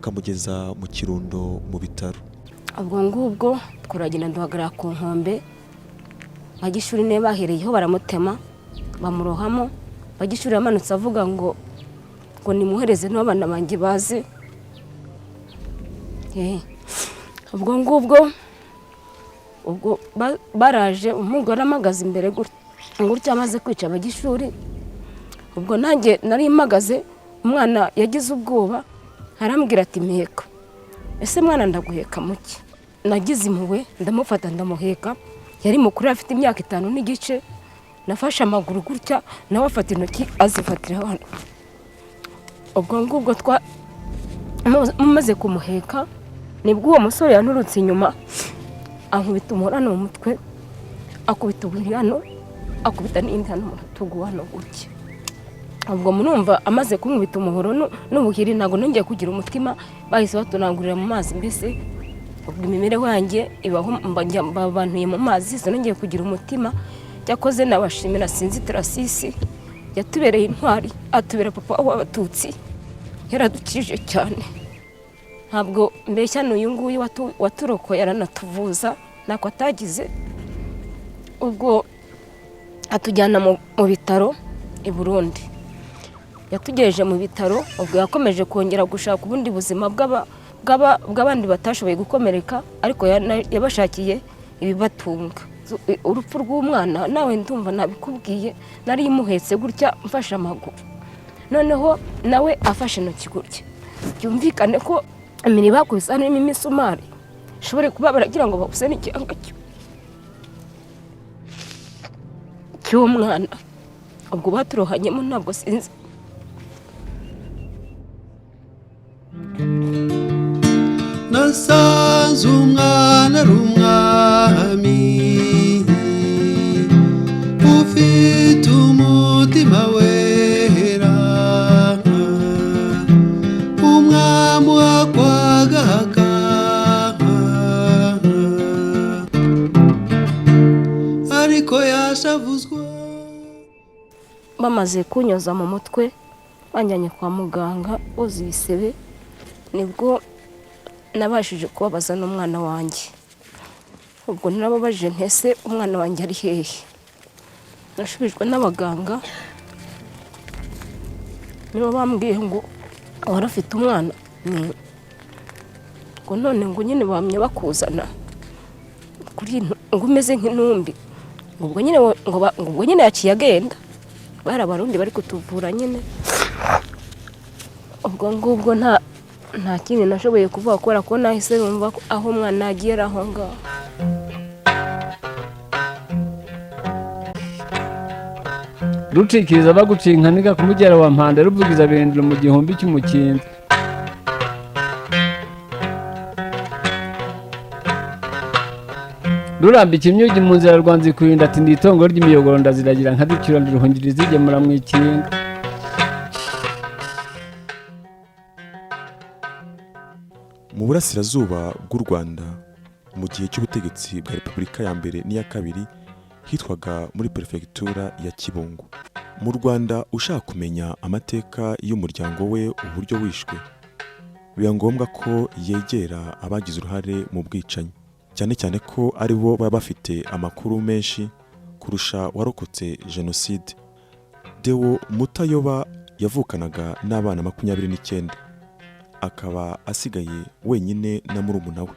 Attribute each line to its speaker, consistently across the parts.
Speaker 1: Bakamugeza mu Kirundo mu bitaro.
Speaker 2: Ubwo ngubwo turagenda, duhagarara ku nkombe. Bagishuri niwe bahereyeho baramutema, bamurohamo. Bagishuri yamanutse avuga ngo nimuhereze n'abana banjye baze. Ubwo ngubwo ubwo baraje, umugore amagaze imbere gutya, amaze kwica abagishuri. Ubwo nanjye nari mpagaze. Umwana yagize ubwoba, arambwira ati: "Mpeka." "Ese mwana, ndaguheka muke?" Nagize impuhwe, ndamufata, ndamuheka. Yari mukuru, afite imyaka 5 n'igice. Nafashe amaguru gutya, nawe afata intoki azifatira hano. Ubwo ngubwo twa mumaze kumuheka, nibwo uwo musore yanturutse inyuma, ankubita umuhoro hano mu mutwe, akubita ubuhiri hano, akubita n'indi hano mu rutugu hano gutya. Ubwo murumva, amaze kunkubita umuhoro n'ubuhiri, ntabwo nongeye kugira umutima. Bahise batunangurira mu mazi. Mbese ubwo imibereho yanjye ibaho babantuye mu mazi, sinongeye kugira umutima. Cyakoze nabashimira Sinzi Tarasisi, yatubereye intwari, atubera papa w'Abatutsi, yaradukije cyane. Ntabwo mbeshya, ni uyu nguyu waturokoye, aranatuvuza, ntako atagize. Ubwo atujyana mu bitaro i Burundi, yatugejeje mu bitaro. Ubwo yakomeje kongera gushaka ubundi buzima bw'abandi batashoboye gukomereka, ariko yabashakiye ibibatunga. Urupfu rw'umwana nawe ndumva nabikubwiye. Nari imuhetse gutya, mfashe amaguru, noneho nawe afashe intoki gutya. Byumvikane ko imiri bakubise harimo imisumari, ishobore kuba baragira ngo bawuse n'igihanga cy'umwana. Ubwo baturohanyemo, ntabwo sinzi.
Speaker 3: Nasanze umwana ari umwami ufite umutima wera, umwami wakwagaga, ariko yashavuzwa.
Speaker 2: Bamaze kunyoza mu mutwe, banjyanye kwa muganga boza ibisebe, nibwo nabashije kubabaza n'umwana wanjye. Ubwo narababajije nti: "Ese umwana wanjye ari hehe?" Nashubijwe n'abaganga, nibo bambwiye ngo: "Wari ufite umwana?" Ni ngo none ngo nyine bamye bakuzana kuri ngo umeze nk'intumbi. Ubwo nyine ngo ubwo nyine yaciye agenda. Bari Abarundi bari kutuvura nyine. Ubwo ngubwo nta kindi nashoboye kuvuga, kubera ko nahise numva ko aho umwana yagiye ari aho ngaho.
Speaker 4: Rucikiriza baguciye inkaniga ku mugera wa Mpanda, ruvugiza birindiro mu gihumbi cy'umukinzi. Rurambika imyugi mu nzira rwa Nzikurinda, ati: "Ndi itongo ry'imiyogoro, ndaziragira nkazicura, ndiruhungiriza izigemura mu ikinga."
Speaker 1: Mu burasirazuba bw'u Rwanda, mu gihe cy'ubutegetsi bwa Repubulika ya mbere n'iya kabiri, hitwaga muri Perefegitura ya Kibungo. Mu Rwanda, ushaka kumenya amateka y'umuryango we, uburyo wishwe, biba ngombwa ko yegera abagize uruhare mu bwicanyi, cyane cyane ko ari bo baba bafite amakuru menshi kurusha warokotse jenoside. Deo Mutayoba yavukanaga n'abana 29, akaba asigaye wenyine na murumuna we.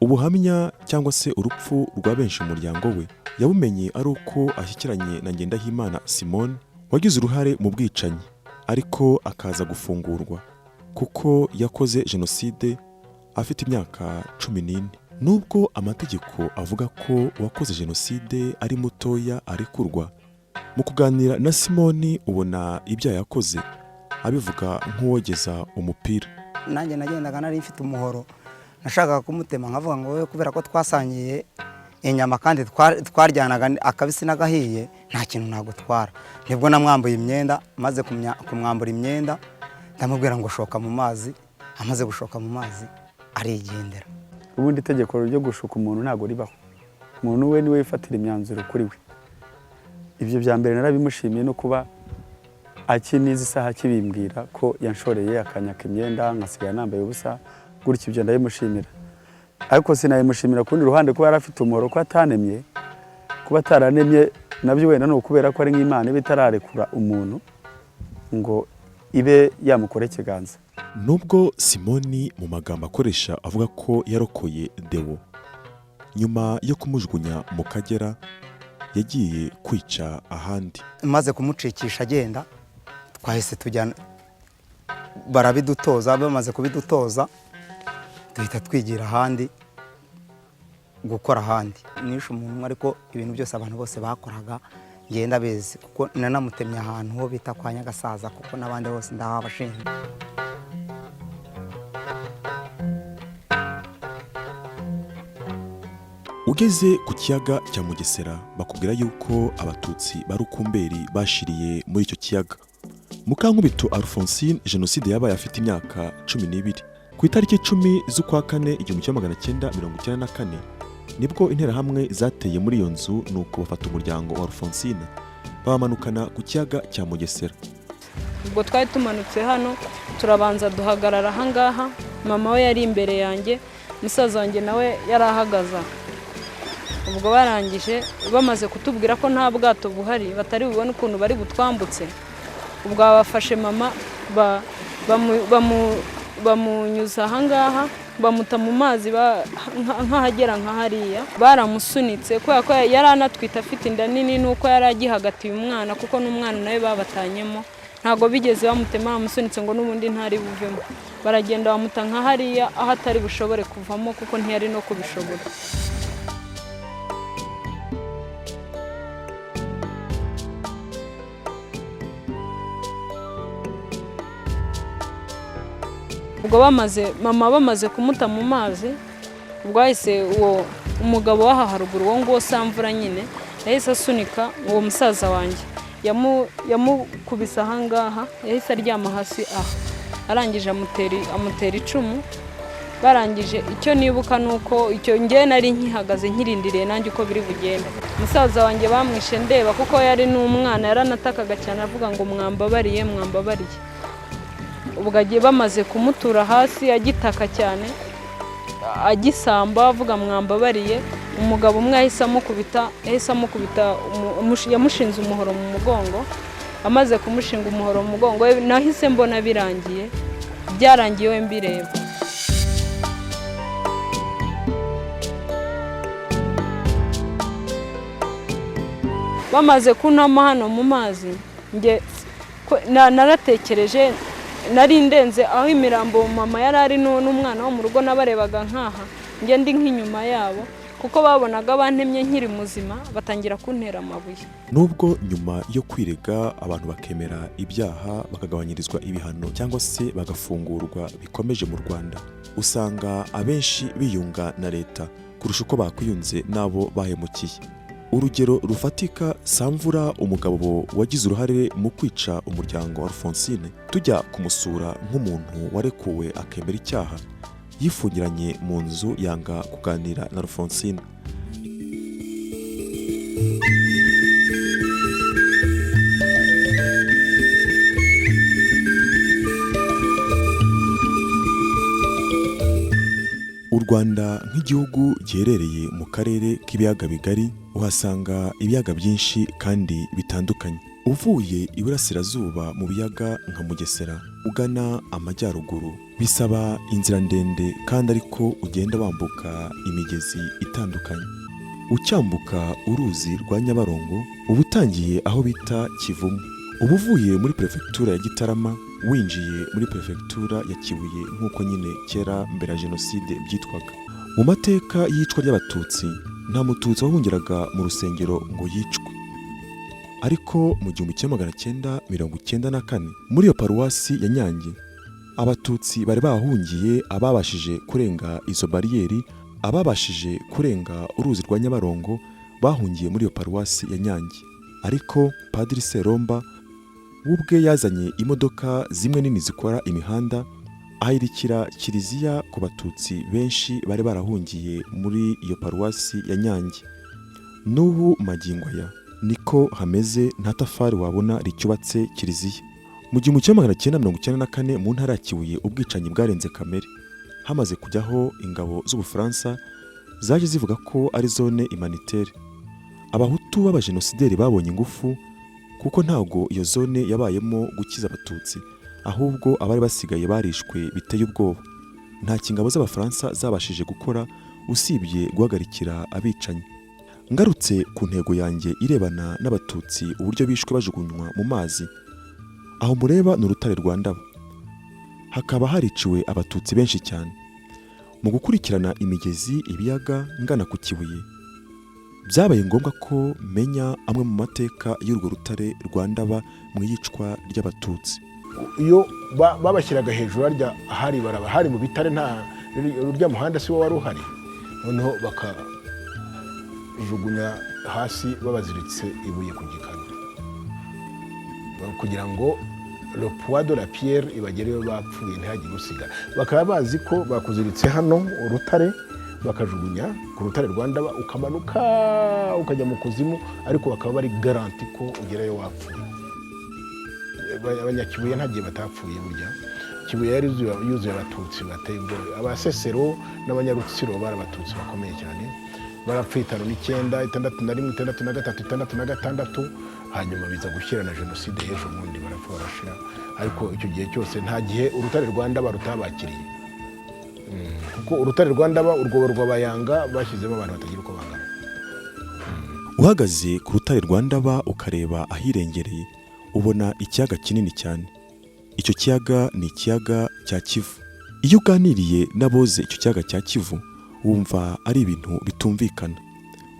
Speaker 1: Ubuhamya cyangwa se urupfu rwa benshi mu muryango we yabumenye ari uko ashyikiranye na Ngendahimana Simone, wagize uruhare mu bwicanyi ariko akaza gufungurwa kuko yakoze jenoside afite imyaka 14. Nubwo amategeko avuga ko uwakoze jenoside ari mutoya arekurwa, mu kuganira na Simoni ubona ibyaha yakoze abivuga nk'uwogeza umupira.
Speaker 5: Nanjye nagendaga nari mfite umuhoro, nashakaga kumutema, nkavuga ngo wowe kubera ko twasangiye inyama kandi twaryanaga akabisi n'agahiye, nta kintu nagutwara. Nibwo namwambuye imyenda. Maze kumwambura imyenda, ndamubwira ngo shoka mu mazi. Amaze gushoka mu mazi, arigendera.
Speaker 6: Ubundi itegeko ryo gushuka umuntu ntabwo ribaho. Umuntu we niwe wifatira imyanzuro kuri we. Ibyo bya mbere narabimushimiye, no kuba Akiniza isaha akibimbwira ko yanshoreye akanyaka imyenda nkasigara nambaye ubusa gutyo, ibyo ndabimushimira, ariko sinabimushimira ku rundi ruhande kuba yari afite umuhoro ko atanemye. Kuba ataranemye nabyo wenda ni ukubera ko ari nk'Imana iba itararekura umuntu ngo ibe yamukora ikiganza.
Speaker 1: Nubwo Simoni mu magambo akoresha avuga ko yarokoye Deo nyuma yo kumujugunya mu Kagera, yagiye kwica ahandi.
Speaker 5: Maze kumucikisha agenda, twahise tujyana, barabidutoza. Bamaze kubidutoza duhita twigira ahandi gukora ahandi. Nishe umuntu umwe, ariko ibintu byose abantu bose bakoraga ngenda bizi, kuko nanamutemye ahantu ho bita kwa Nyagasaza, kuko n'abandi bose ndahabashinzwe.
Speaker 1: Ugeze ku kiyaga cya Mugesera bakubwira yuko Abatutsi ba Rukumberi bashiriye muri icyo kiyaga. Mukankubito Alphonsine, jenoside yabaye afite imyaka 12. Ku itariki 10 z'ukwa kane 1994 nibwo Interahamwe zateye muri iyo nzu, nuko bafata umuryango wa Alphonsine babamanukana ku kiyaga cya Mugesera.
Speaker 7: Ubwo twari tumanutse hano, turabanza duhagarara ahangaha. Mama we yari imbere yanjye, musaza wanjye nawe yari ahagaze aho. Ubwo barangije bamaze kutubwira ko nta bwato buhari, batari bubone ukuntu bari butwambutse. Ubwo bafashe mama bamunyuza ahangaha, bamuta mu mazi nk'ahagera nka hariya. Baramusunitse kubera ko yari anatwite afite inda nini, nuko yari agihagatiye umwana, kuko n'umwana nawe babatanyemo. Ntabwo bigeze bamutema, bamusunitse ngo n'ubundi ntari buvemo. Baragenda bamuta nka hariya aho atari bushobore kuvamo, kuko ntiyari no kubishobora. Ubwo bamaze mama bamaze kumuta mu mazi, ubwo hahise uwo umugabo w'aha haruguru, uwo nguwo Samvura nyine, yahise asunika uwo musaza wanjye, yamukubise ahangaha, yahise aryama hasi aha, arangije amutera icumu. Barangije, icyo nibuka ni uko icyo ngewe nari nkihagaze nkirindiriye nanjye uko biri bugende. Musaza wanjye bamwishe ndeba, kuko yari n'umwana, yaranatakaga cyane avuga ngo mwambabariye, mwambabariye. Ubwo agiye bamaze kumutura hasi agitaka cyane agisamba avuga mwambabariye, umugabo umwe yahise amukubita, yahise amukubita yamushinze umuhoro mu mugongo. Amaze kumushinga umuhoro mu mugongo, nahise mbona birangiye, byarangiye we mbireba. Bamaze kuntama hano mu mazi, nge naratekereje, nari ndenze aho imirambo mama yari ari n'umwana wo mu rugo, nabarebaga nkaha nge ndi nk'inyuma yabo, kuko babonaga bantemye nkiri muzima, batangira kuntera amabuye.
Speaker 1: Nubwo nyuma yo kwirega abantu bakemera ibyaha bakagabanyirizwa ibihano cyangwa se bagafungurwa bikomeje mu Rwanda, usanga abenshi biyunga na leta kurusha uko bakwiyunze n'abo bahemukiye. Urugero rufatika, Samvura, umugabo wagize uruhare mu kwica umuryango wa Alphonsine, tujya kumusura nk'umuntu warekuwe akemera icyaha, yifungiranye mu nzu yanga kuganira na Alphonsine. U Rwanda nk'igihugu giherereye mu karere k'ibiyaga bigari, uhasanga ibiyaga byinshi kandi bitandukanye. Uvuye iburasirazuba mu biyaga nka Mugesera ugana amajyaruguru, bisaba inzira ndende kandi ariko ugenda wambuka imigezi itandukanye. Ucyambuka uruzi rwa Nyabarongo uba utangiye aho bita Kivumu. Uba uvuye muri perefegitura ya Gitarama winjiye muri perefegitura ya Kibuye, nk'uko nyine kera mbere ya jenoside byitwaga. Mu mateka y'iyicwa ry'Abatutsi, nta Mututsi wahungeraga mu rusengero ngo yicwe, ariko mu 1994 muri iyo paruwasi ya Nyange Abatutsi bari bahungiye, ababashije kurenga izo bariyeri, ababashije kurenga uruzi rwa Nyabarongo, bahungiye muri iyo paruwasi ya Nyange. Ariko Padiri Seromba we ubwe yazanye imodoka zimwe nini zikora imihanda, ahirikira kiliziya ku Batutsi benshi bari barahungiye muri iyo paruwasi ya Nyange. N'ubu magingo aya niko hameze, nta tafari wabona ricyubatse kiliziya. Mu 1994, mu ntara ya Kibuye, ubwicanyi bwarenze kamere. Hamaze kujyaho ingabo z'Ubufaransa zaje zivuga ko ari zone humanitaire, Abahutu b'abajenosideri babonye ingufu, kuko ntabwo iyo zone yabayemo gukiza Abatutsi, ahubwo abari basigaye barishwe biteye ubwoba. Nta ingabo z'Abafaransa zabashije gukora usibye guhagarikira abicanyi. Ngarutse ku ntego yanjye irebana n'Abatutsi, uburyo bishwe bajugunywa mu mazi, aho mureba ni urutare rwa Ndaba, hakaba hariciwe Abatutsi benshi cyane. Mu gukurikirana imigezi, ibiyaga ngana ku Kibuye, byabaye ngombwa ko menya amwe mu mateka y'urwo rutare rwa Ndaba mu iyicwa ry'Abatutsi.
Speaker 8: Iyo babashyiraga hejuru harya hari ibarabara, hari mu bitare, nta urya muhanda si wo wari uhari. Noneho bakajugunya hasi babaziritse ibuye ku gikanu kugira ngo le poids de la pierre ibagereyo bapfuye, ntihagire usigara. Bakaba bazi ko bakuziritse hano urutare, bakajugunya ku rutare rwa Ndaba, ukamanuka ukajya mu kuzimu, ariko bakaba bari garanti ko ugerayo wapfuye. Abanyakibuye nta gihe batapfuye. Burya Kibuye yari yuzuye Abatutsi bateye ubwoba. Abasesero n'Abanyarutsiro bari Abatutsi bakomeye cyane, barapfuye 59, 61, 63, 66, hanyuma biza gushyira na jenoside y'ejo bundi, barapfa barashira. Ariko icyo gihe cyose nta gihe urutare rwa Ndaba rutabakiriye, kuko urutare rwa Ndaba, urwobo rw'Abayanga, bashyizemo abantu batagira uko bangana.
Speaker 1: Uhagaze ku rutare rwa Ndaba ukareba ahirengereye, ubona ikiyaga kinini cyane. Icyo kiyaga ni ikiyaga cya Kivu. Iyo uganiriye n'aboze icyo kiyaga cya Kivu, wumva ari ibintu bitumvikana.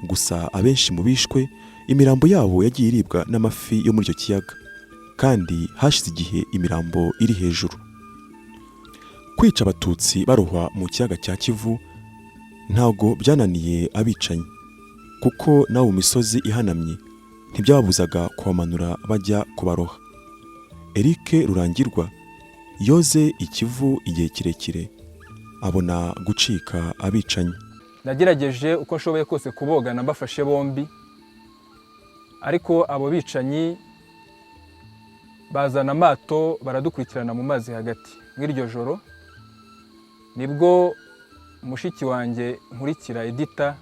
Speaker 1: Gusa abenshi mu bishwe, imirambo yabo yagiye iribwa n'amafi yo muri icyo kiyaga, kandi hashize igihe imirambo iri hejuru. Kwica Abatutsi barohwa mu kiyaga cya Kivu ntabwo byananiye abicanyi, kuko nawe mu misozi ihanamye ntibyababuzaga kubamanura bajya kubaroha. Eric Rurangirwa yoze ikivu igihe kirekire, abona gucika abicanyi.
Speaker 9: Nagerageje uko nshoboye kose kubogana mbafashe bombi, ariko abo bicanyi bazana amato baradukurikirana mu mazi hagati. Muri iryo joro nibwo mushiki wanjye nkurikira Edita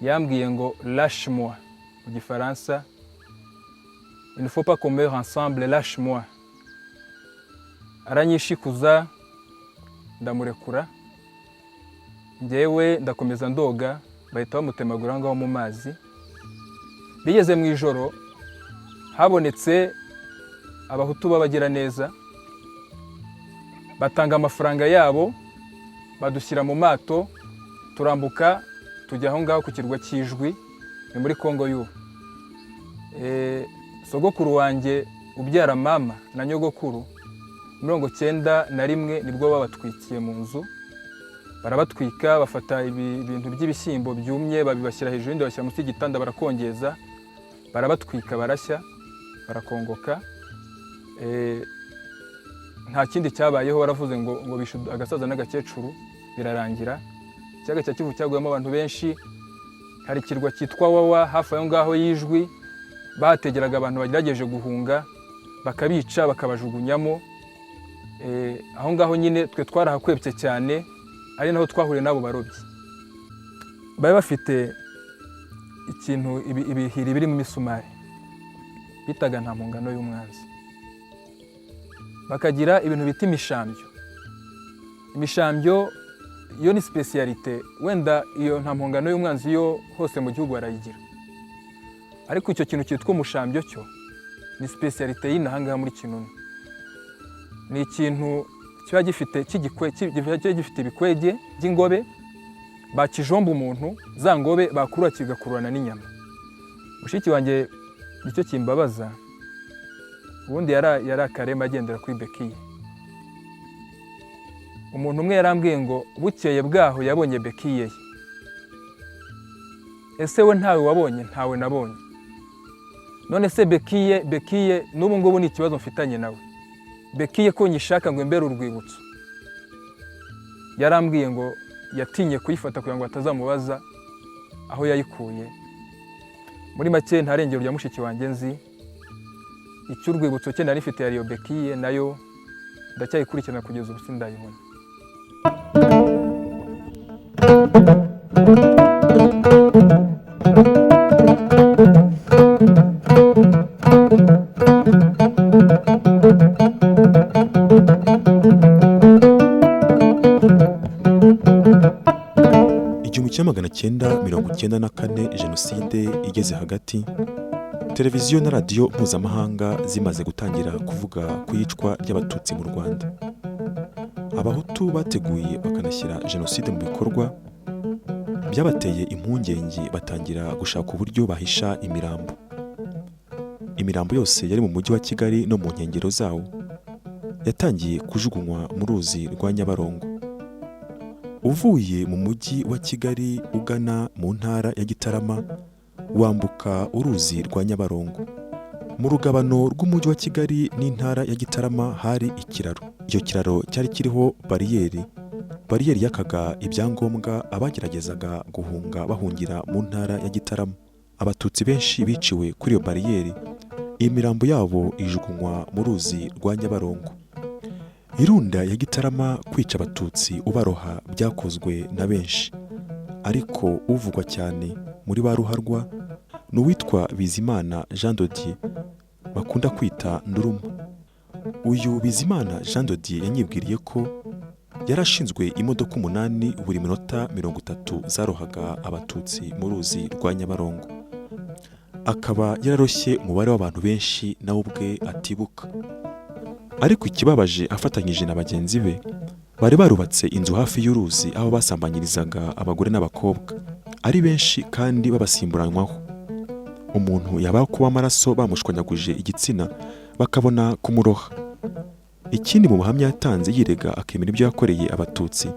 Speaker 9: yambwiye ngo "Lâche-moi" mu Gifaransa, "Il ne faut pas qu'on meure ensemble, lâche-moi." Aranyishikuza, ndamurekura, njyewe ndakomeza ndoga, bahita bamutemagura aho ngaho mu mazi. Bigeze mu ijoro, habonetse Abahutu b'abagiraneza, batanga amafaranga yabo, badushyira mu mato, turambuka tujya aho ngaho ku kirwa cy'Ijwi, ni muri Kongo y'ubu. Sogokuru wanjye ubyara mama na nyogokuru, 91 nibwo babatwikiye mu nzu, barabatwika, bafata ibintu by'ibishyimbo byumye babibashyira hejuru, ibindi bashyira munsi y'igitanda, barakongeza, barabatwika, barashya, barakongoka. Nta kindi cyabayeho, baravuze ngo bishe agasaza n'agakecuru, birarangira. Ikiyaga cya Kivu cyaguyemo abantu benshi. Hari ikirwa cyitwa Wawa hafi aho ngaho y'Ijwi, bahategeraga abantu bagerageje guhunga, bakabica, bakabajugunyamo. Aho ngaho nyine twe twarahakwebye cyane, ari naho twahuriye n'abo barobyi bari bafite ikintu, ibihiri birimo imisumari bitaga nta mpungano y'umwanzi, bakagira ibintu bita imishambyo. Imishambyo yo ni spécialité. Wenda iyo nta mpungano y'umwanzi yo hose mu gihugu barayigira, ariko icyo kintu cyitwa umushambyo cyo ni spécialité y'inaha ngaha muri Kinunu. Ni ikintu kiba gifite kiba gifite ibikwege by'ingobe, bakijomba umuntu, za ngobe bakurura kigakururana n'inyama. Mushiki wanjye, nicyo kimbabaza, ubundi yari akarema agendera kuri béquille. Umuntu umwe yarambwiye ngo bukeye bwaho yabonye béquille ye. Ese we ntawe wabonye? Ntawe nabonye. None se béquille n'ubu ngubu ni ikibazo mfitanye nawe. Béquille ko nyishaka ngo imbere urwibutso. Yarambwiye ngo yatinye kuyifata kugira ngo batazamubaza aho yayikuye. Muri make, nta rengero rya mushiki wanjye nzi. Icy'urwibutso cye nari mfite yari iyo béquille, nayo ndacyayikurikirana, kugeza ubu sindayibona.
Speaker 1: 1994, jenoside igeze hagati, televiziyo na radiyo mpuzamahanga zimaze gutangira kuvuga ku iyicwa ry'Abatutsi mu Rwanda, Abahutu bateguye bakanashyira jenoside mu bikorwa byabateye impungenge, batangira gushaka uburyo bahisha imirambo. Imirambo yose yari mu mujyi wa Kigali no mu nkengero zawo yatangiye kujugunywa mu ruzi rwa Nyabarongo. Uvuye mu mujyi wa Kigali ugana mu ntara ya Gitarama, wambuka uruzi rwa Nyabarongo. Mu rugabano rw'umujyi wa Kigali n'intara ya Gitarama hari ikiraro. Icyo kiraro cyari kiriho bariyeri. Bariyeri yakaga ibyangombwa abageragezaga guhunga bahungira mu ntara ya Gitarama. Abatutsi benshi biciwe kuri iyo bariyeri, imirambo yabo ijugunywa mu ruzi rwa Nyabarongo. Irunda ya Gitarama, kwica Abatutsi ubaroha byakozwe na benshi, ariko uvugwa cyane muri ba ruharwa ni uwitwa Bizimana Jean de Dieu bakunda kwita Nduruma. Uyu Bizimana Jean de Dieu yanyibwiriye ko yari ashinzwe imodoka 8 buri minota 30 zarohaga Abatutsi mu ruzi rwa Nyabarongo, akaba yararoshye umubare w'abantu benshi nawe ubwe atibuka. Ariko ikibabaje, afatanyije na bagenzi be bari barubatse inzu hafi y'uruzi aho basambanyirizaga abagore n'abakobwa ari benshi kandi babasimburanywaho. Umuntu yaba kuba amaraso bamushwanyaguje igitsina, bakabona kumuroha. Ikindi, mu buhamya yatanze yirega akemera ibyo yakoreye Abatutsi,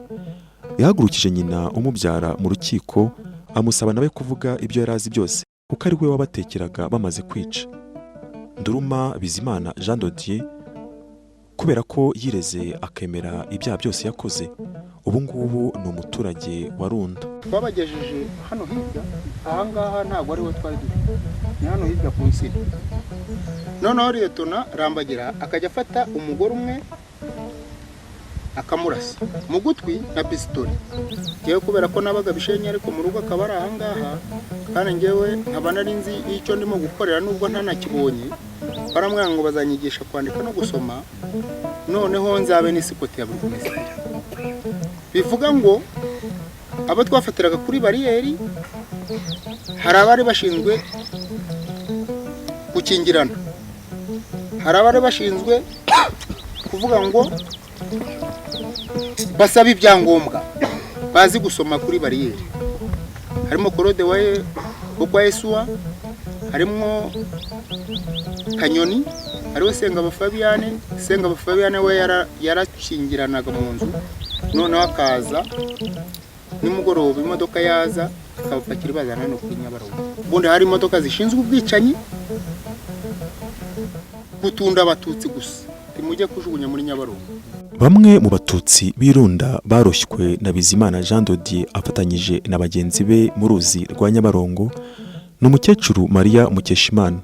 Speaker 1: yahagurukije nyina umubyara mu rukiko, amusaba nawe kuvuga ibyo yari azi byose, kuko ari we wabatekeraga bamaze kwica. Nduruma Bizimana Jean de Dieu, kubera ko yireze akemera ibyaha byose yakoze, ubu ngubu ni umuturage wa Runda.
Speaker 10: Twabagejeje hano hirya ahangaha, ntabwo ariho twari dufite, ni hano hirya ku nsina. Noneho liyetona Rambagira akajya afata umugore umwe akamurasa mu gutwi na pisitoli. Ngewe kubera ko nabaga Bishenyi ariko mu rugo akaba ari ahangaha, kandi ngewe nkaba nari nzi icyo ndimo gukorera nubwo ntanakibonye, baramwanga ngo bazanyigisha kwandika no gusoma, noneho nzabe n'escorte ya burugumesitiri. Bivuga ngo abo twafatiraga kuri bariyeri, hari abari bashinzwe gukingirana, hari abari bashinzwe kuvuga ngo basaba ibyangombwa, bazi gusoma kuri bariyeri. Harimo Korode wo kwa Yesuwa, harimo Kanyoni, hariho Sengabo Fabiyane. Sengabo Fabiyane we yarakingiranaga mu nzu, noneho akaza nimugoroba, imodoka yaza ikabapakira ibazana hano kuri Nyabarongo. Ubundi hari imodoka zishinzwe ubwicanyi, gutunda Abatutsi gusa, timujye kujugunya muri Nyabarongo.
Speaker 1: Bamwe mu Batutsi b'Irunda baroshywe na Bizimana Jean de Dieu afatanyije na bagenzi be mu ruzi rwa Nyabarongo ni umukecuru Mariya Mukeshimana.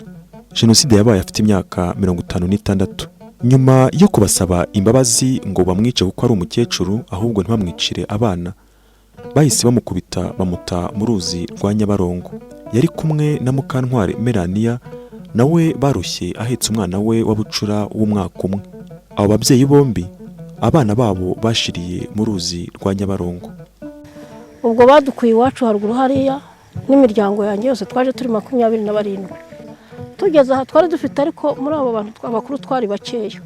Speaker 1: Jenoside yabaye afite imyaka 56. Nyuma yo kubasaba imbabazi ngo bamwice kuko ari umukecuru, ahubwo ntibamwicire abana, bahise bamukubita bamuta mu ruzi rwa Nyabarongo. Yari kumwe na Mukantwari Melania, nawe baroshye ahetse umwana we wa bucura w'umwaka umwe. Abo babyeyi bombi abana babo bashiriye mu ruzi rwa Nyabarongo.
Speaker 11: Ubwo badukuye iwacu haruguru hariya n'imiryango yanjye yose, twaje turi 27. Tugeze aha twari dufite, ariko muri abo bantu abakuru twari bakeya,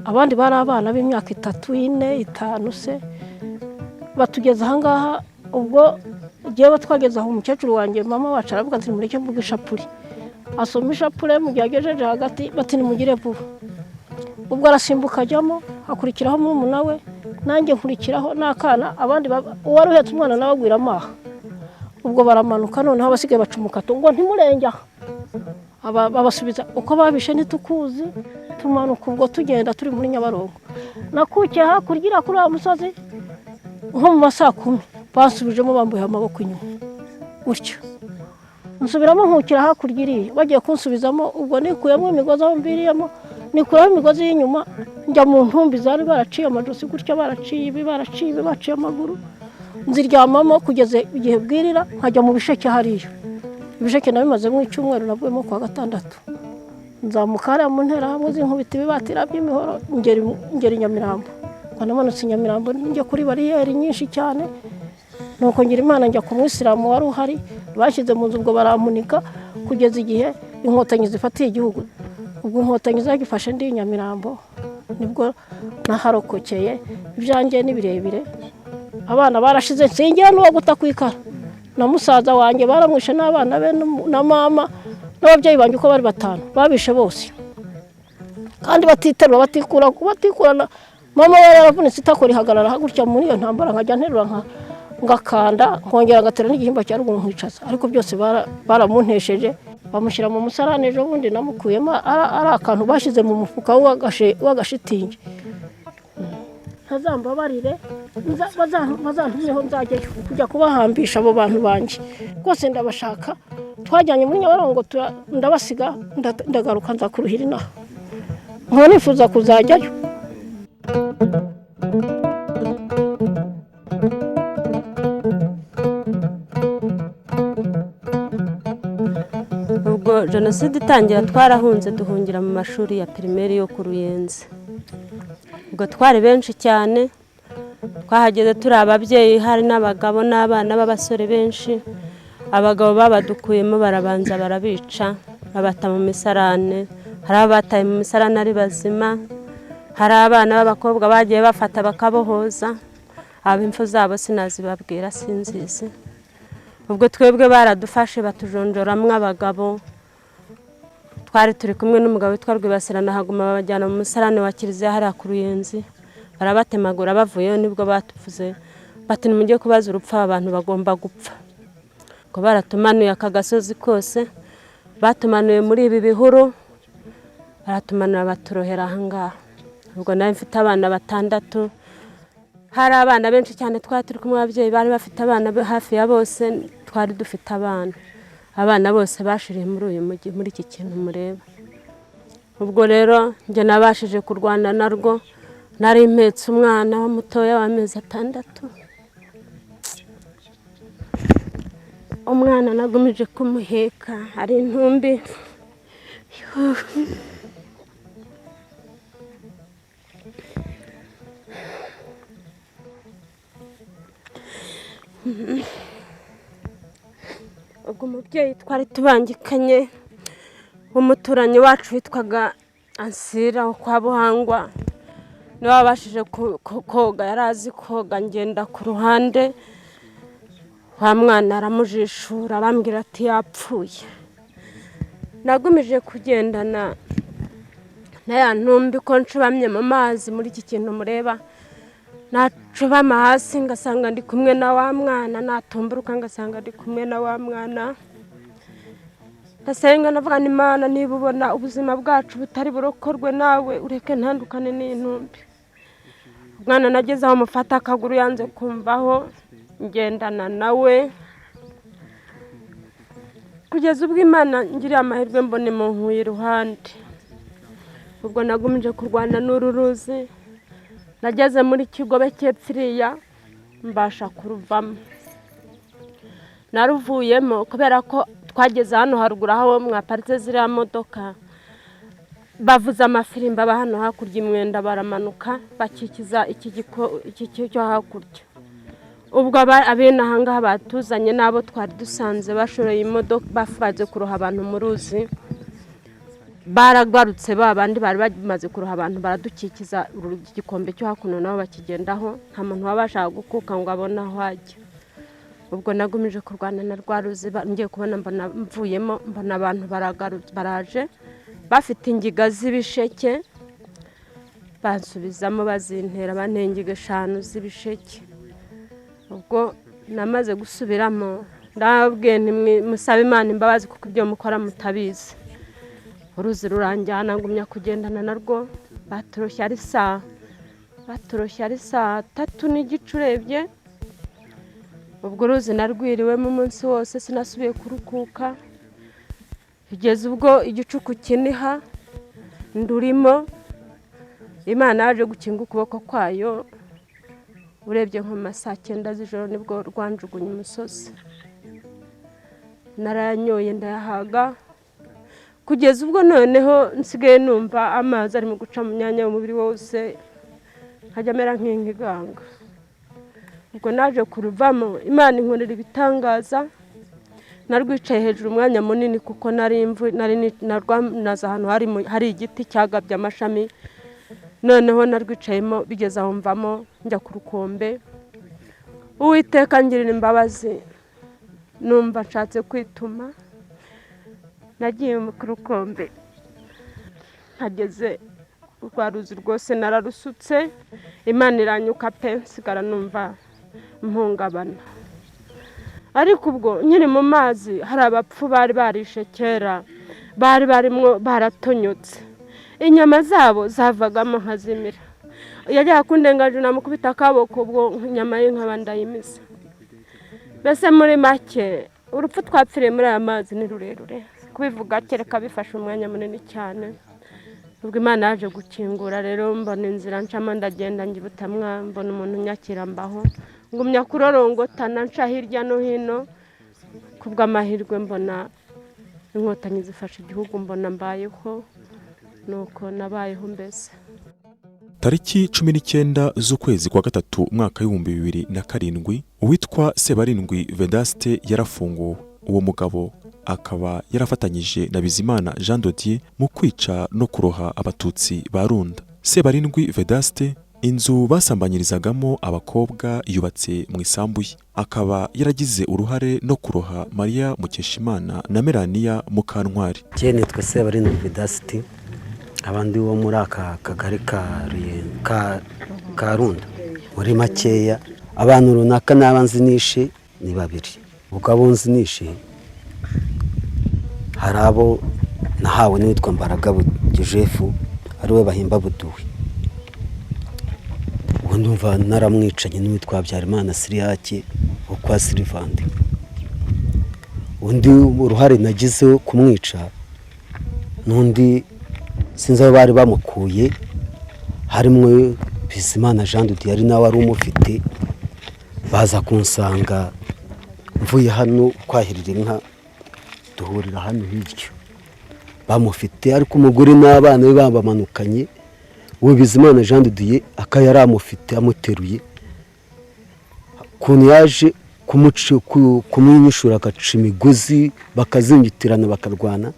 Speaker 11: abandi bari abana b'imyaka 3, 4, 5 se. Batugeze ahangaha, ubwo ngewe twageze aho, umukecuru wanjye mama wacu aravuga ati: "Mureke mvuge ishapuri." Asoma ishapure, mu gihe agejeje hagati bati: "Nimugire vuba." Ubwo arasimbuka ajyamo, hakurikiraho murumuna we, nanjye nkurikiraho n'akana. Abandi uwari uhetse umwana nawe agwira amaha. Ubwo baramanuka, noneho abasigaye baca umukato ngo ntimurenge aha. Babasubiza uko babishe ntitukuzi. Tumanuka ubwo tugenda turi muri Nyabarongo. Nakukiye hakurya iriya kuri wa musozi nko mu ma saa 10, basubijemo bambuye amaboko inyuma gutyo. Nsubiramo nkukira hakurya iriya, bagiye kunsubizamo ubwo nikuyemo imigozi aho mviriyemo, nikuramo imigozi y'inyuma njya mu ntumbi zari baraciye amajosi gutya, baraciye ibi, baraciye ibi, baciye amaguru, nziryamamo kugeza igihe bwirira, nkajya mu bisheke hariya. Ibisheke nabimazemo icyumweru, navuyemo kuwa gatandatu, nzamuka hariya mu nterahamwe zinkubita ibibatira by'imihoro, ngera i Nyamirambo. Namanutse i Nyamirambo njya kuri bariyeri nyinshi cyane, nuko ngira Imana njya ku mwisilamu wari uhari, bashyize mu nzu ubwo barampunika kugeza igihe inkotanyi zifatiye igihugu. Ubwo inkotanyi zagifashe ndi i Nyamirambo, nibwo naharokokeye. Ibyanjye ni birebire, abana barashize, nsingira n'uwo guta ku ikara, na musaza wanjye baramwishe n'abana be na mama n'ababyeyi banjye uko bari batanu babishe bose, kandi batiterura batikura batikurana. Mama yari yaravunitse itako rihagarara gutya muri iyo ntambara, nkajya nterura ngakanda nkongera ngatera n'igihimba cya ruguru nkicaza, ariko byose baramuntesheje bamushyira mu musarane. Ejo bundi namukuyemo ari akantu bashyize mu mufuka w'agashitingi. Ntazambabarire, bazantumyeho nzajyayo kujya kubahambisha abo bantu banjye rwose, ndabashaka. Twajyanye muri Nyabarongo ndabasiga, ndagaruka nza kuruhira inaha, nkaba nifuza kuzajyayo.
Speaker 12: Ubwo jenoside itangira twarahunze, duhungira mu mashuri ya pirimeri yo ku Ruyenzi. Ubwo twari benshi cyane, twahageze turi ababyeyi, hari n'abagabo n'abana b'abasore benshi. Abagabo babadukuyemo barabanza barabica, babata mu misarane. Hari abataye mu misarane ari bazima, hari abana b'abakobwa bagiye bafata bakabohoza, ab'impfu zabo sinazibabwira sinzizi. Ubwo twebwe baradufashe batujonjoramwo abagabo, twari turi kumwe n'umugabo witwa Rwibasirana Haguma, babajyana mu musarane wa kiliziya hariya ku Ruyenzi, barabatemagura. Bavuyeyo nibwo batuvuze bati nimujye kubaza urupfu, abantu bagomba gupfa. Ngo baratumanuye aka gasozi kose, batumanuye muri ibi bihuru, baratumanura baturohera aha ngaha. Ubwo nari mfite abana batandatu, hari abana benshi cyane, twari turi kumwe ababyeyi bari bafite abana hafi ya bose, twari dufite abana. Abana bose bashiriye muri uyu mujyi, muri iki kintu mureba. Ubwo rero njye nabashije kurwana narwo, nari mpetse umwana mutoya w'amezi 6. Umwana nagumije kumuheka ari intumbi. Ubwo umubyeyi twari tubangikanye umuturanyi wacu witwaga Ansira wo kwa Buhangwa, niwe wabashije koga, yari azi koga, ngenda ku ruhande, wa mwana aramujishura arambwira ati yapfuye. Nagumije kugendana na ya ntumbi ko ncubamye mu mazi muri iki kintu mureba, nacubama hasi ngasanga ndi kumwe na wa mwana, natumburuka ngasanga ndi kumwe na wa mwana. Ndasenga ndavuga nti Imana, niba ubona ubuzima bwacu butari burokorwe nawe ureke ntandukane n'intumbi. Umwana nageze aho mufata akaguru yanze kumvaho, ngendana nawe kugeza ubwo Imana ngiriye amahirwe mbone munkuye iruhande. Ubwo nagumije kurwana n'uru ruzi, nageze muri Kigobe cyepfiriya mbasha kuruvamo. Naruvuyemo kubera ko twageze hano haruguru aho mwaparitse ziriya modoka, bavuze amafirimba aba hano hakurya imwenda, baramanuka bakikiza iki cyo hakurya. Ubwo abene aha ngaha batuzanye n'abo twari dusanze bashoreye imodoka, bafaze kuroha abantu mu ruzi, baragarutse ba bandi bari bamaze kuroha abantu baradukikiza igikombe cyo hakuno, nabo bakigendaho, nta muntu wabashaga gukuka ngo abone aho ajya. Ubwo nagumije kurwana na rwa ruzi, ngiye kubona mbona mvuyemo, mbona abantu baraje bafite ingiga z'ibisheke, bansubizamo bazintera, banteye ingiga 5 z'ibisheke. Ubwo namaze gusubiramo ndababwiye nti musabe Imana imbabazi kuko ibyo mukora mutabizi. Uruzi ruranjyana ngumya kugendana narwo, baturoshya ari saa 3:15 urebye. Ubwo uruzi narwiriwemo umunsi wose, sinasubiye kurukuka. Kugeza ubwo igicuku kiniha ndurimo, Imana yaje gukinga ukuboko kwayo. Urebye nko mu ma saa 9 z'ijoro nibwo rwanjugunye umusozi, naranyoye ndayahaga, kugeza ubwo noneho nsigaye numva amazi arimo guca mu myanya y'umubiri wose, nkajya mera nk'inkiganga. Ubwo naje kuruvamo, Imana inkorera ibitangaza. Narwicaye hejuru umwanya munini kuko nari narwanaze ahantu hari igiti cyagabye amashami, noneho narwicayemo bigeze aho mvamo njya ku rukombe. Uwiteka ngirira imbabazi, numva nshatse kwituma, nagiye ku rukombe, mpageze rwa ruzi rwose nararusutse, Imana iranyuka pe, nsigara numva mpungabana. Ariko ubwo nkiri mu mazi hari abapfu bari barishe kera, bari barimo baratonyotse, inyama zabo zavagamo nkazimira. Yajyaga kundengaje namukubita akaboko, ubwo inyama ye nkaba ndayimiza. Mbese muri make urupfu twapfiriye muri aya mazi ni rurerure, kubivuga kereka bifashe umwanya munini cyane. Ubwo Imana yaje gukingura rero, mbona inzira ncamo ndagenda njya Butamwa, mbona umuntu unyakira mbaho, ngumya kurorongotana nca hirya no hino. Kubw'amahirwe mbona Inkotanyi zifashe igihugu, mbona mbayeho, nuko nabayeho mbese.
Speaker 1: Tariki 19 z'ukwezi kwa gatatu umwaka 2007, uwitwa Sebarindwi Vedaste yarafunguwe. Uwo mugabo akaba yarafatanyije na Bizimana Jean Dodier mu kwica no kuroha Abatutsi ba Runda. Sebarindwi Vedaste inzu basambanyirizagamo abakobwa yubatse mu isambu ye, akaba yaragize uruhare no kuroha Maria Mukeshimana na Melania Mukantwari.
Speaker 13: Njye nitwa Sebarindwi Vedaste, abandi bo muri aka kagari ka Runda. Muri makeya abantu runaka n'abanzi nishe ni babiri. Ubwo abo nzi nishe hari abo nahawe n'uwitwa Mbaraga Joseph, ariwe bahimba Buduwe. Ubwo ndumva naramwicanye n'uwitwa Habyarimana Siriyake wo kwa Silivande. Undi uruhare nagize kumwica n'undi sinzi aho bari bamukuye, harimo Bizimana Jean Dodier ari nawe ari umufite, baza kunsanga mvuye hano kwahirira inka, duhurira hano hirya bamufite, ariko umugore n'abana be babamanukanye. Uwo Bizimana Jean Dodier akaba yari amufite amuteruye, ukuntu yaje kumwinyishura agaca imigozi bakazingitirana bakarwana.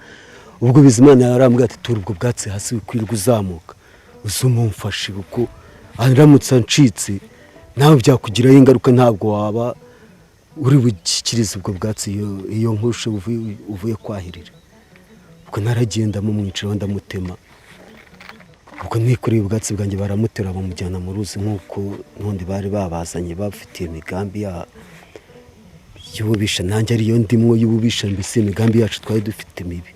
Speaker 13: Ubwo Bizimana yarambwiye ati tura ubwo bwatsi hasi wikwirwa uzamuka uzumumfashe, kuko aramutse ancitse nawe byakugiraho ingaruka, ntabwo waba uri bushyikirize ubwo bwatsi iyo nkushe uvuye kwahirira. Ubwo naragenda mumwiciraho ndamutema, ubwo nikoreye ubwatsi bwanjye baramutera bamujyana mu ruzi, nk'uko n'undi bari babazanye bafitiye imigambi y'ububisha, nanjye ariyo ndimwo y'ububisha, mbese imigambi yacu twari dufite mibi.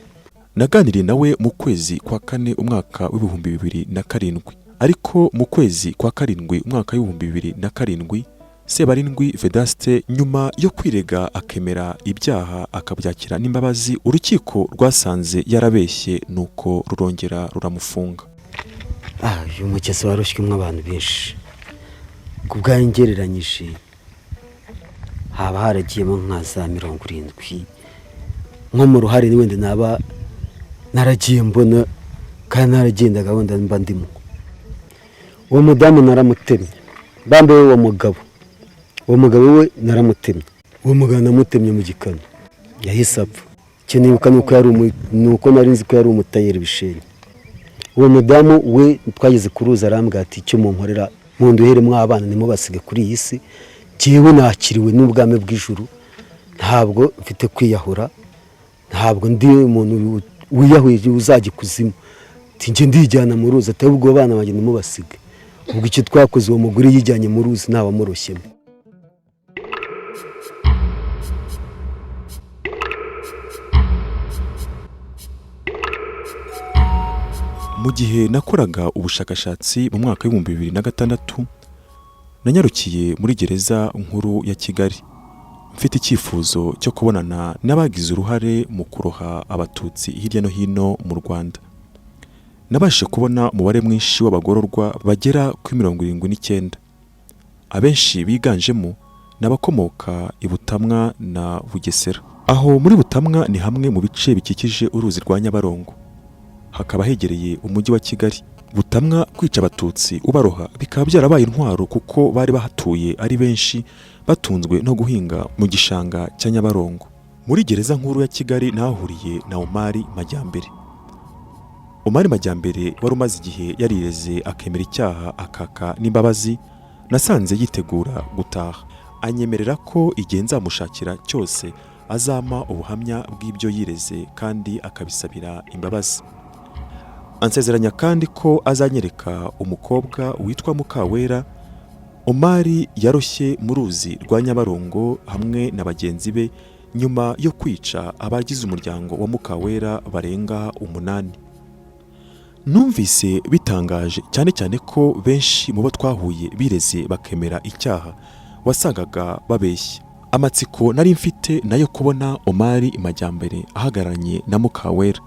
Speaker 1: Naganiriye nawe mu kwezi kwa kane umwaka 2007, ariko mu kwezi kwa karindwi umwaka 2007 Sebarindwi Vedaste nyuma yo kwirega akemera ibyaha akabyakira n'imbabazi, urukiko rwasanze yarabeshye nuko rurongera ruramufunga.
Speaker 13: Uyu mugezi waroshyemo abantu benshi, ku bwanjye ngereranyije haba haragiyemo nka za 70, nko mu ruhare wenda naba naragiye mbona kandi naragendaga wenda mba ndimo. Uwo mudamu naramutemye, bambaye uwo mugabo we naramutemye, uwo mugabo namutemye mu gikano yahise apfa. Icyo nibuka nuko nari nzi ko yari umutayeri bishenye. Uwo mudamu we twageze ku ruzi arambwira ati icyo munkorera munduhere mw'abana nimubasige kuri iyi si, jyewe nakiriwe n'ubwami bw'ijuru, ntabwo mfite kwiyahura, ntabwo ndi umuntu wiyahuye uzajya ikuzimu, njye ndijyana mu ruzi, atari ubwo bana banjye nimubasige. Ubwo icyo twakoze uwo mugore yijyanye mu ruzi ntabamuroshyemo.
Speaker 1: Mu gihe nakoraga ubushakashatsi mu mwaka 2006, nanyarukiye muri gereza nkuru ya Kigali, Mfite icyifuzo cyo kubonana n'abagize uruhare mu kuroha Abatutsi hirya no hino mu Rwanda. Nabashije kubona umubare mwinshi w'abagororwa bagera kuri 79. Abenshi biganjemo ni abakomoka i Butamwa na Bugesera. Aho muri Butamwa ni hamwe mu bice bikikije uruzi rwa Nyabarongo, hakaba hegereye umujyi wa Kigali. Butamwa kwica Abatutsi ubaroha bikaba byarabaye intwaro, kuko bari bahatuye ari benshi, batunzwe no guhinga mu gishanga cya Nyabarongo. Muri gereza nkuru ya Kigali nahahuriye na Omari Majyambere. Omari Majyambere wari umaze igihe yarireze, akemera icyaha, akaka n'imbabazi. Nasanze yitegura gutaha, anyemerera ko igihe nzamushakira cyose azampa ubuhamya bw'ibyo yireze kandi akabisabira imbabazi. Ansezeranya kandi ko azanyereka umukobwa witwa Mukawera Omari yaroshye mu ruzi rwa Nyabarongo hamwe na bagenzi be nyuma yo kwica abagize umuryango wa Mukawera barenga umunani. Numvise bitangaje cyane cyane ko benshi mu bo twahuye bireze bakemera icyaha wasangaga babeshya. Amatsiko nari mfite nayo kubona Omari Majyambere ahagararanye na Mukawera.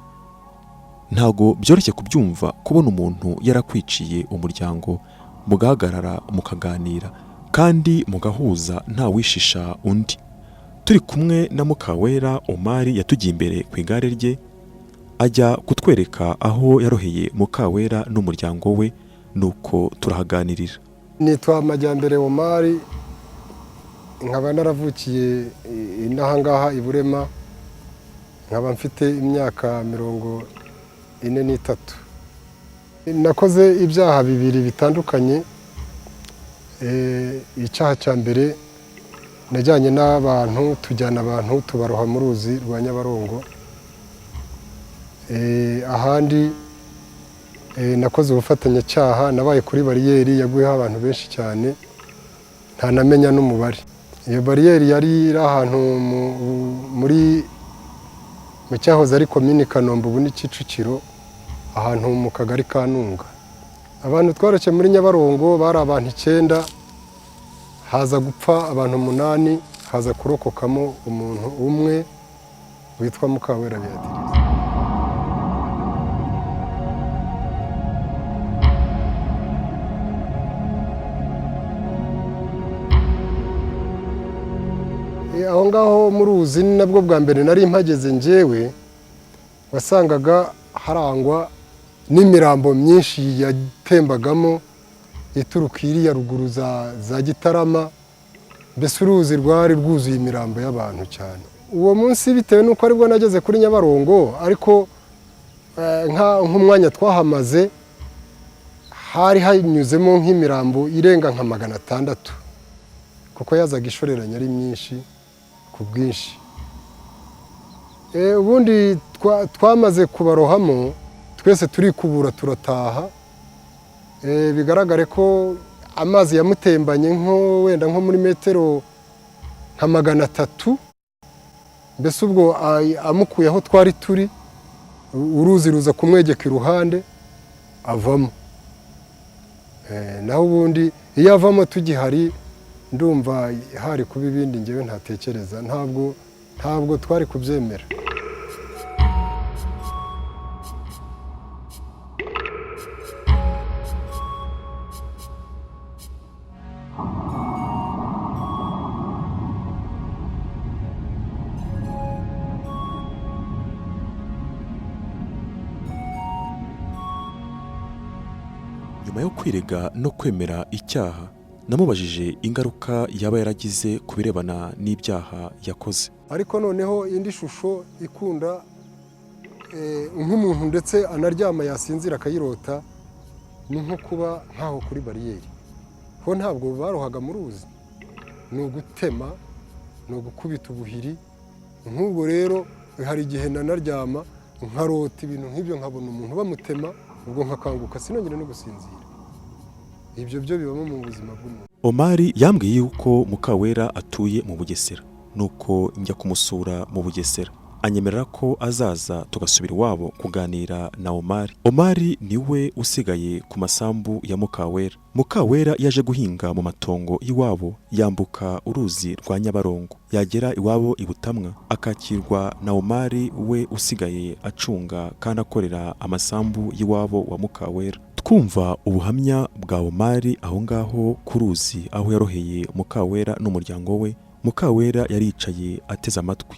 Speaker 1: Ntabwo byoroshye kubyumva, kubona umuntu yarakwiciye umuryango mugahagarara mukaganira kandi mugahuza nta wishisha undi. Turi kumwe na Mukawera, Omari yatugiye imbere ku igare rye ajya kutwereka aho yaroheye Mukawera n'umuryango we, nuko turahaganirira.
Speaker 14: Nitwa Majyambere Omari, nkaba naravukiye inaha ngaha i Burema, nkaba mfite imyaka 43. Nakoze ibyaha bibiri bitandukanye. Icyaha cya mbere, najyanye n'abantu, tujyana abantu tubaroha mu ruzi rwa Nyabarongo. Ahandi nakoze ubufatanyacyaha, nabaye kuri bariyeri yaguyeho abantu benshi cyane ntanamenya n'umubare. Iyo bariyeri yari iri ahantu muri mu cyahoze ari Komini Kanombe, ubu ni Kicukiro, ahantu mu kagari ka Ntunga. Abantu tworoshye muri Nyabarongo bari abantu icyenda, haza gupfa abantu umunani, haza kurokokamo umuntu umwe witwa Mukawera Beatrice. Aho ngaho mu ruzi ni nabwo bwa mbere nari mpageze njyewe. Wasangaga harangwa n'imirambo myinshi yatembagamo ituruka iriya ruguru za Gitarama. Mbese uruzi rwari rwuzuye imirambo y'abantu cyane uwo munsi, bitewe n'uko aribwo nageze kuri Nyabarongo. Ariko nk'umwanya twahamaze hari hanyuzemo nk'imirambo irenga nka 600, kuko yazaga ishoreranye ari myinshi ku bwinshi. Ubundi twamaze kubarohamo twese turikubura turataha. Bigaragare ko amazi yamutembanye nko wenda nko muri metero nka 300. Mbese ubwo amukuye aho twari turi, uruzi ruza kumwegeka iruhande avamo. Naho ubundi iyo avamo tugihari, ndumva hari kuba ibindi ngewe ntatekereza. Ntabwo twari kubyemera.
Speaker 1: Nyuma yo kwirega no kwemera icyaha, namubajije ingaruka yaba yaragize ku birebana n'ibyaha yakoze.
Speaker 14: Ariko noneho indi shusho ikunda, nk'umuntu ndetse anaryama yasinzira akayirota, ni nko kuba nk'aho kuri bariyeri ho ntabwo barohaga mu ruzi, ni ugutema, ni ugukubita ubuhiri. Nk'ubwo rero hari igihe nanaryama nkarota ibintu nk'ibyo, nkabona umuntu bamutema, ubwo nkakanguka sinongere no gusinzira. Ibyo byo bibamo mu buzima bw'umuntu.
Speaker 1: Omari yambwiye yuko Mukawera atuye mu Bugesera, nuko njya kumusura mu Bugesera. Anyemerera ko azaza tugasubira iwabo kuganira na Omari. Omari niwe usigaye ku masambu ya Mukawera. Mukawera yaje guhinga mu matongo y'iwabo, yambuka uruzi rwa Nyabarongo, yagera iwabo i Butamwa akakirwa na Omari, we usigaye acunga kandi akorera amasambu y'iwabo wa Mukawera. Twumva ubuhamya bwa Omari aho ngaho ku ruzi aho yaroheye Mukawera n'umuryango we. Mukawera yaricaye ateze amatwi,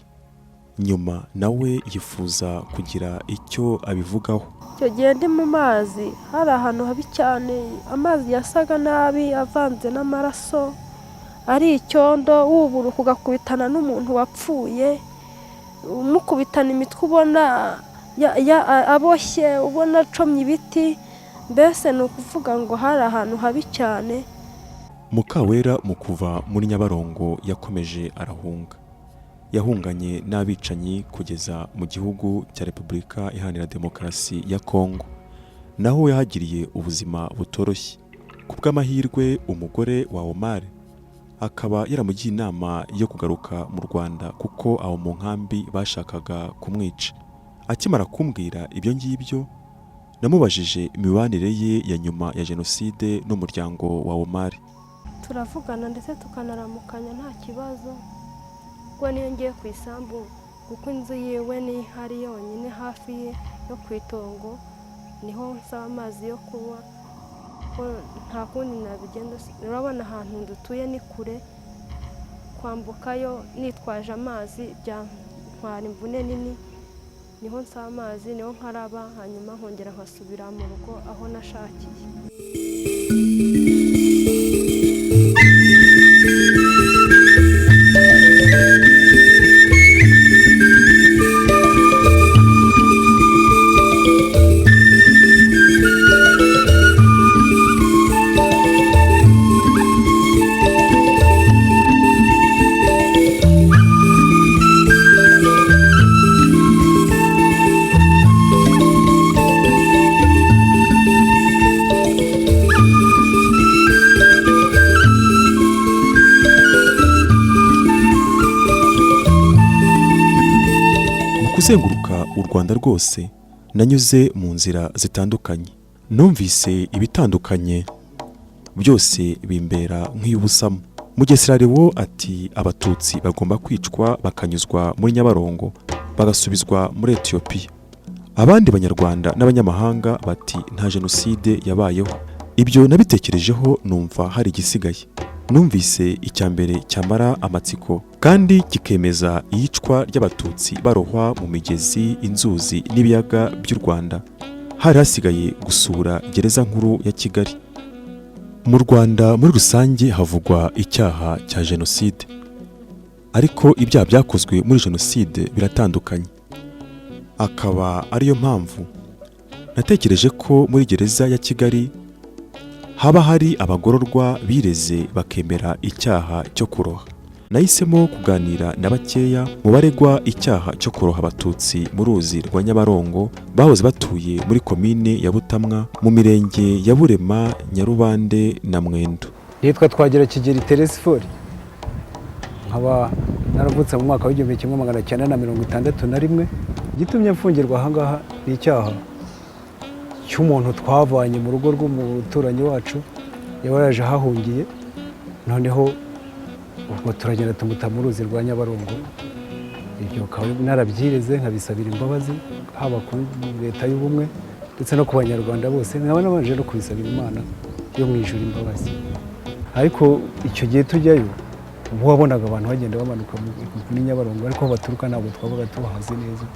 Speaker 1: nyuma nawe yifuza kugira icyo abivugaho.
Speaker 15: Icyo gihe ndi mu mazi, hari ahantu habi cyane. Amazi yasaga nabi, avanze n'amaraso, ari icyondo, wuburuka ugakubitana n'umuntu wapfuye, umukubitana imitwe, ubona aboshye, ubona acomye ibiti. Mbese ni ukuvuga ngo hari ahantu habi cyane.
Speaker 1: Mukawera mu kuva muri Nyabarongo yakomeje arahunga. Yahunganye n'abicanyi kugeza mu gihugu cya Repubulika Iharanira Demokarasi ya Kongo, naho yahagiriye ubuzima butoroshye. Ku bw'amahirwe, umugore wa Omar akaba yaramugiye inama yo kugaruka mu Rwanda, kuko aho mu nkambi bashakaga kumwica. Akimara kumbwira ibyo ngibyo, namubajije imibanire ye ya nyuma ya jenoside n'umuryango wa Omar.
Speaker 15: Turavugana ndetse tukanaramukanya, nta kibazo. Ubwo niyo ngiye ku isambu, kuko inzu yiwe niyo ihari yonyine hafi ye yo ku itongo, niho nsaba amazi yo kunywa, ko nta kundi nabigenda. Urabona ahantu dutuye ni kure, kwambukayo nitwaje amazi byantwara imvune nini. Niho nsaba amazi, niho nkaraba, hanyuma nkongera nkasubira mu rugo aho nashakiye.
Speaker 1: Mu kuzenguruka u Rwanda rwose, nanyuze mu nzira zitandukanye, numvise ibitandukanye, byose bimbera nk'iy'ubusamo. Mugesera Lewo ati Abatutsi bagomba kwicwa bakanyuzwa muri Nyabarongo bagasubizwa muri Etiyopiya. Abandi Banyarwanda n'abanyamahanga bati nta jenoside yabayeho. Ibyo nabitekerejeho numva hari igisigaye. Numvise icya mbere cyamara amatsiko kandi kikemeza iyicwa ry'Abatutsi barohwa mu migezi, inzuzi n'ibiyaga by'u Rwanda, hari hasigaye gusura gereza nkuru ya Kigali. Mu Rwanda muri rusange havugwa icyaha cya jenoside, ariko ibyaha byakozwe muri jenoside biratandukanye, akaba ariyo mpamvu natekereje ko muri gereza ya Kigali haba hari abagororwa bireze bakemera icyaha cyo kuroha. Nahisemo kuganira na bakeya mu baregwa icyaha cyo kuroha Abatutsi mu ruzi rwa Nyabarongo, bahoze batuye muri komine ya Butamwa, mu mirenge ya Burema, Nyarubande na Mwendo.
Speaker 16: Nitwa Twagira Kigeli Telesifori, nkaba naravutse mu mwaka w'1961. Igitumye mfungirwa ahangaha ni icyaha cy'umuntu twavanye mu rugo rw'umuturanyi wacu, yaba yaje ahahungiye, noneho ubwo turagenda tumuta mu ruzi rwa Nyabarongo. Ibyo bikaba narabyireze, nkabisabira imbabazi haba kuri Leta y'Ubumwe ndetse no ku Banyarwanda bose, nkaba nabanje no kubisabira Imana yo mu ijuru imbabazi. Ariko icyo gihe tujyayo, uba wabonaga abantu bagenda bamanuka muri Nyabarongo, ariko aho baturuka ntabwo twabaga tuhazi neza.